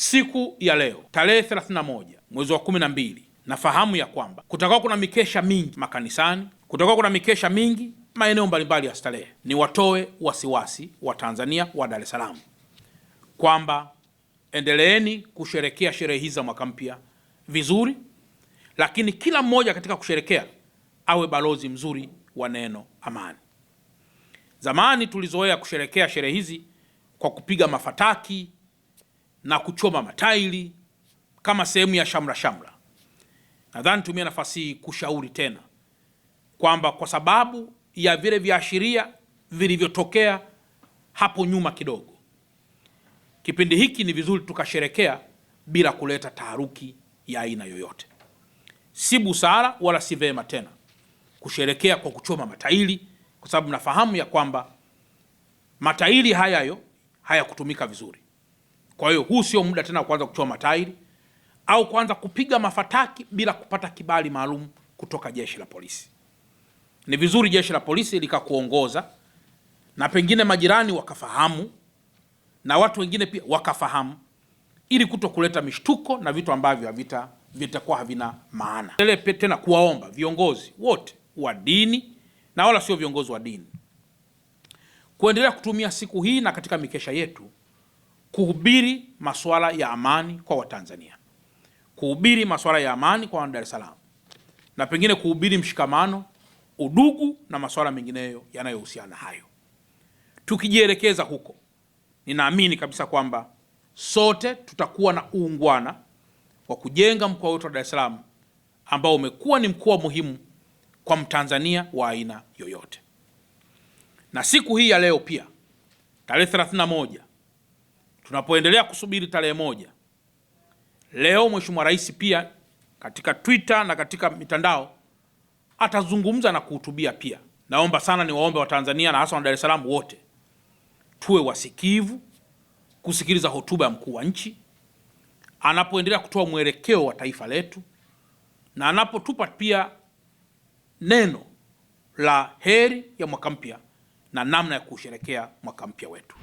Siku ya leo tarehe 31 mwezi wa 12, nafahamu ya kwamba kutakuwa kuna mikesha mingi makanisani, kutakuwa kuna mikesha mingi maeneo mbalimbali ya starehe. Ni watoe wasiwasi wa Tanzania wa Dar es Salaam kwamba endeleeni kusherekea sherehe hizi za mwaka mpya vizuri, lakini kila mmoja katika kusherekea awe balozi mzuri wa neno amani. Zamani tulizoea kusherekea sherehe hizi kwa kupiga mafataki na kuchoma matairi kama sehemu ya shamra shamra. Nadhani tumia nafasi hii kushauri tena kwamba kwa sababu ya vile viashiria vilivyotokea hapo nyuma kidogo, kipindi hiki ni vizuri tukasherekea bila kuleta taharuki ya aina yoyote. Si busara wala si vema tena kusherekea kwa kuchoma matairi, kwa sababu nafahamu ya kwamba matairi hayayo hayakutumika vizuri. Kwa hiyo huu sio muda tena kuanza kuchoma matairi au kuanza kupiga mafataki bila kupata kibali maalum kutoka jeshi la polisi. Ni vizuri jeshi la polisi likakuongoza na pengine majirani wakafahamu na watu wengine pia wakafahamu, ili kuto kuleta mishtuko na vitu ambavyo vitakuwa havina maana. Endelee tena kuwaomba viongozi wote wa dini na wala sio viongozi wa dini kuendelea kutumia siku hii na katika mikesha yetu kuhubiri masuala ya amani kwa Watanzania, kuhubiri masuala ya amani kwa Dar es Salaam, na pengine kuhubiri mshikamano, udugu na masuala mengineyo yanayohusiana hayo. Tukijielekeza huko, ninaamini kabisa kwamba sote tutakuwa na uungwana wa kujenga mkoa wetu wa Dar es Salaam ambao umekuwa ni mkoa muhimu kwa Mtanzania wa aina yoyote. Na siku hii ya leo pia tarehe 31, tunapoendelea kusubiri tarehe 1, leo Mheshimiwa Rais pia katika Twitter na katika mitandao atazungumza na kuhutubia pia. Naomba sana niwaombe Watanzania na hasa wa Dar es Salaam wote tuwe wasikivu kusikiliza hotuba ya mkuu wa nchi anapoendelea kutoa mwelekeo wa taifa letu na anapotupa pia neno la heri ya mwaka mpya na namna ya kusherekea mwaka mpya wetu.